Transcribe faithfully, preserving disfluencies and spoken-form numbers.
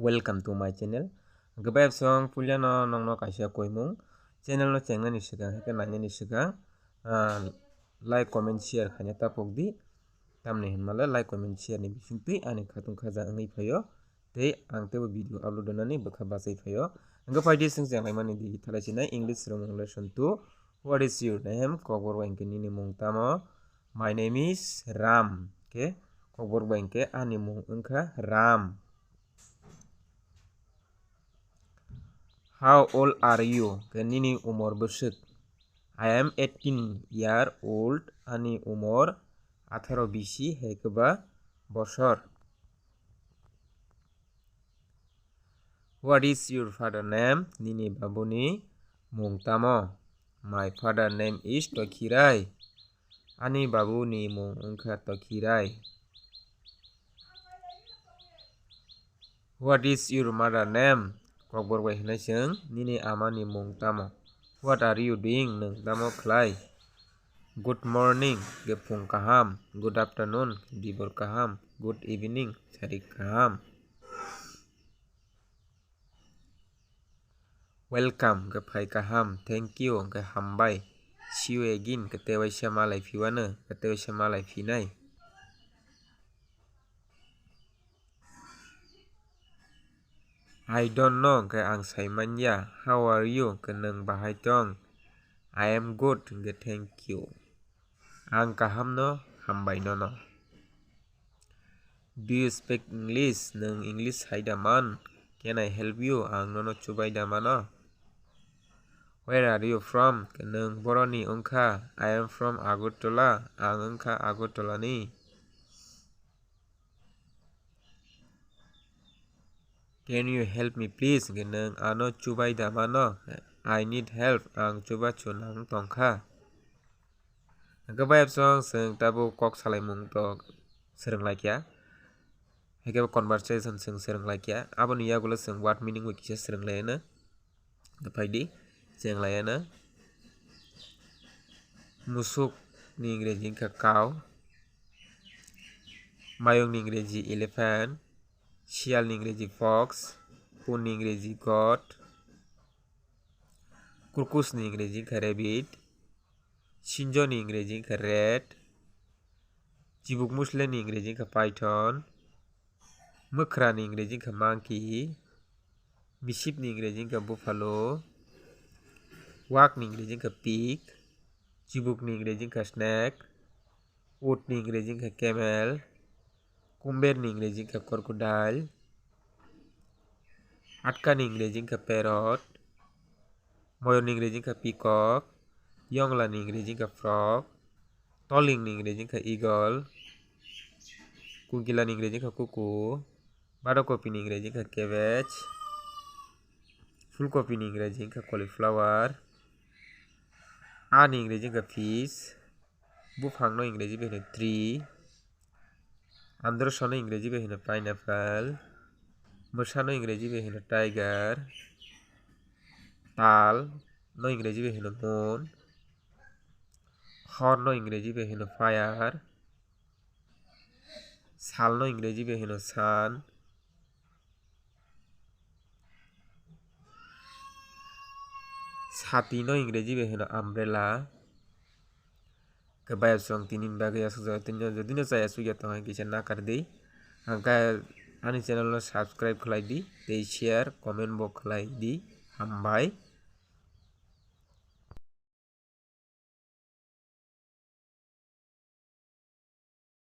Welcome to my channel. Hwnkhe bai song puilano nongno kaisa koimung channel no chengnani swkang, hwnkhe nainani swkang, ah, like, comment, share khaina tapok di. Tamni hinmale like, comment, share ni bisingtwi ani khatung khaja wngwi phaio. Tei ang teibo video upload rwnani bwkha bachai phaio. Hwnkhe phaidi chwng chenglaimani di thalai sinai English romung lesson two. What is your name? Kokborok bai hwnkhe nini mung tamo? My name is Ram. Khe kokborok bai hwnkhe ani mung wngkha Ram. How old are you? Khe nini umor bwswk? I am eighteen year old. Ani umor atharo bisi hai khe ba bosor. What is your father name? Nini babuni mung tamo? My father name is Tokhirai. Ani babuni mung wngkha Tokhirai. What is your mother name? Kokborok bai hwnwi chwng, nini amani mung tamo? What are you doing? Nwng tamo khlai? Good morning, khe phung kaham. Good afternoon, dibor kaham. Good evening, sari kaham. Welcome, khe phai kaham. Thank you, khe hambai. See you again, khe tewaisa malai phiwano, khe tewaisa malai phinai. I don't know, khe ang sai manya. How are you? Khe nwng bahai tong? I am good, khe thank you. Ang kaham no, hambai nono. Do you speak English? Nwng English sai da man? Can I help you? Ang nono chubai da mano? Where are you from? Khe nwng boroni wngkha? I am from Agartala. Ang wngkha Agartala ni. Can you help me please? Hwnkhe nwng ano chubai da mano? I need help, ang chubachu nang tongkha. Hwnkhe bayapsong chwng tabuk kok salaimung to swrwng laikya. Hwnkhe conversation chwng swrwng laikya. Aboni yagulo chwng word meaning bai kisa swrwng laiyano. Phaidi, cheng laiyano. Musuk ni Ingreji wngkha cow. Mayung ni Ingreji elephant. Siyal ni Ingreji fox. Pun ni Ingreji goat. Kurkus ni Ingreji wngkha rabbit. Sinjo ni Ingreji wngkha rat. Chibuk musle ni Ingreji wngkha python. Mwkhra ni Ingreji wngkha monkey. Misip ni Ingreji wngkha buffalo. Wak ni Ingreji wngkha pig. Chibuk ni Ingreji wngkha snake. Ut ni Ingreji wngkha camel. Kumber ni Ingreji wngkha crocodile. Atka ni Ingreji wngkha parrot. Moyor ni Ingreji wngkha peacock. Yongla ni Ingreji wngkha frog. Toling ni Ingreji wngkha eagle. Kukila ni Ingreji wngkha cuckoo. Badhakopi ni Ingreji wngkha cabbage. Fulkopi ni Ingreji wngkha cauliflower. A ni Ingreji wngkha fish. Buphang no Ingreji bai hino tree. Androsa no Ingreji bai hino pineapple. Mwsa no Ingreji bai hino tiger. Tal no Ingreji bai hino moon. Hor no Ingreji bai hino fire. Sal no Ingreji bai hino sun. Sati no Ingreji bai hino umbrella. Khe bayapsong tini bagwi aswk jaga tini jodi no chaya sugya tong hai kisa nakar di. Hwnkhe ani channel no subscribe khlai di tei share comment bo khlai di. Hambai.